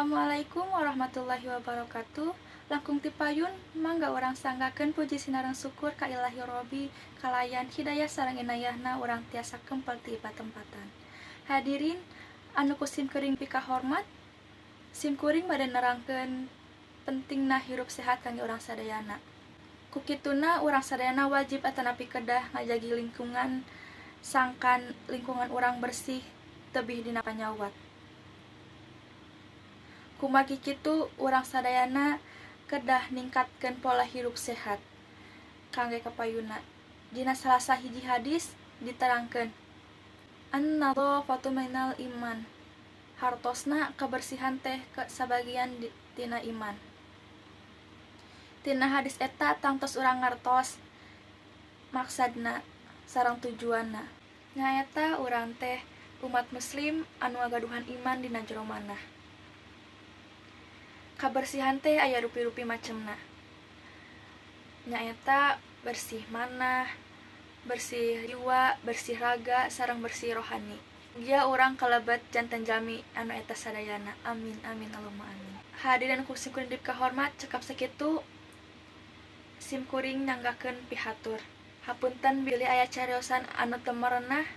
Assalamualaikum warahmatullahi wabarakatuh. Langkung ti payun, mangga urang sanggakeun puji sinareng syukur ka Ilahi Robbi kalayan hidayah sareng inayahna urang tiasa kempel ti patempatan. Hadirin anu ku simkuring pikahormat, simkuring bade nerangkeun pentingna hirup sehat kangge urang sadayana. Ku kituna urang sadayana wajib atanapi kedah ngajagi lingkungan sangkan lingkungan urang bersih tebih dina panyawat. Kumargi kitu, urang sadayana kedah ningkatkeun pola hirup sehat kangge kapayuna. Dina salah sahiji hadis diterangkeun, "An-nadhafatu minal iman." Hartosna kebersihan teh sabagian tina iman. Tina hadis eta tangtos urang ngartos maksadna sareng tujuanna. Nyaeta urang teh umat muslim anu ngagaduhan iman dina jero manah. Kabersihan teh aya rupi-rupi macemna. Nyaeta bersih manah, bersih jiwa, bersih raga, sareng bersih rohani. Mugia urang kalebet janten jalmi anu eta sadayana. Amin amin Allahumma amin. Hadirin ku simkuring dipikahormat, cekap sakitu simkuring nyanggakeun pihatur. Hapunten bilih aya cariosan anu teu merenah,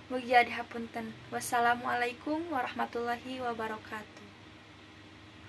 mugia dihapunten. Wassalamualaikum warahmatullahi wabarakatuh.